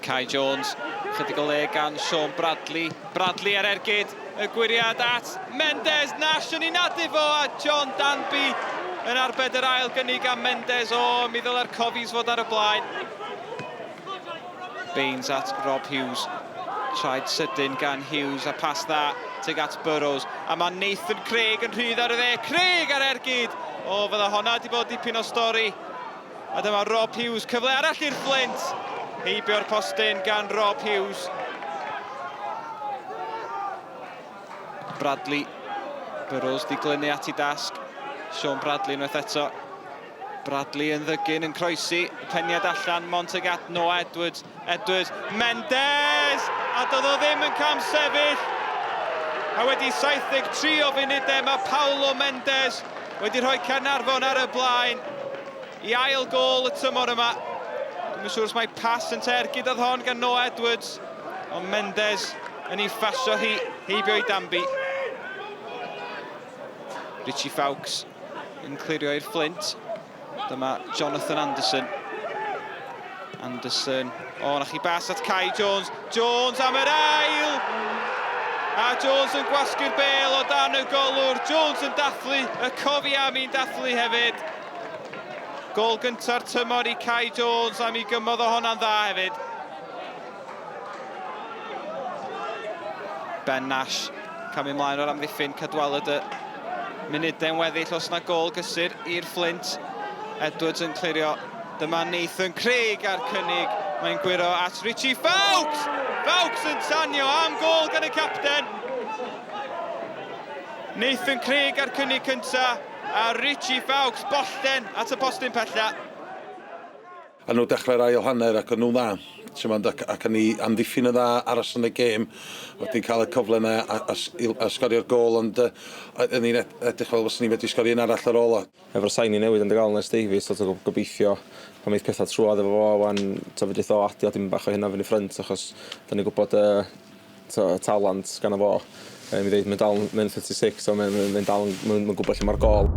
Kai Jones, chydig o le gan Sean Bradley. Bradley ar ergyd, y gwyriad at Mendes, Nash yn ei nadu fo a John Danby yn arbed yr ail gynnig am Mendes. O, mi ddylai'r Cofis fod ar y blaen. Baines at Rob Hughes. Traed sydyn gan Hughes a pas dda tuag at Burrows. A mae Nathan Craig yn rhydd ar y dde. Craig ar ergyd! O, fydda honna wedi bod dipyn o stori. A dyma Rob Hughes, cyfle arall i'r Fflint. Heibio'r postyn gan Rob Hughes. Bradley. Burrows di glynu at ei dasg. Sean Bradley unwaith eto. Bradley yn ddygyn yn croesi, peniad allan, Montegat, Noah Edwards, Edwards, Mendes! A doedd o ddim yn cam sefyll. A wedi 73 o funudau mae Paulo Mendes wedi rhoi Caernarfon ar y blaen i ail gôl y tymor yma. Dwi'm yn siŵr os mae pas yn tergyd oedd hon gan Noah Edwards, ond Mendes yn ei phasio hi heibio i Danby. Richie Fowkes yn clirio i'r Fflint. Dyma Jonathan Anderson. Anderson. O, na chi bas at Kai Jones. Jones am yr ail! A Jones yn gwasgu'r bel o dan y golwr. Jones yn dathlu, y cofi am i'n dathlu hefyd. Gol gynta'r tymor i Kai Jones am i gymodd o honna'n dda hefyd. Ben Nash, camu ymlaen o'r amddiffyn, Cadwaladr munudau'n weddill os na gol gysur i'r Fflint. Edwards yn clirio. Dyma Nathan Craig a'r cynnig. Mae'n gwyro at Richie Fowkes! Fowkes yn tanio am gol gan y capten. Nathan Craig a'r cynnig cynta a Richie Fowkes bollten at y postyn pella. A nhw dechrau'r ail hanner ac o'n nhw'n dda. T'mod ac ac o'n ni amddiffyn yn dda, aros yn y gêm, wedyn cael y cyfle yna a, a, a sgorio'r gôl ond uh, o'n ni'n edrych fel fyswn ni'n medru sgorio un arall ar ôl o. Efo'r signing newydd yn dy gael Les Davies, so gobeithio pan mae'r pethau trwodd efo fo wan, to fedrith o adio dim bach o hynna fyny ffrynt achos da ni'n gwybod uh, to, y talent gan fo. Um, i ddeud, mae'n dal, mae'n 36, so mae'n mae, mae dal, mae'n mae gwybod lle mae'r gol.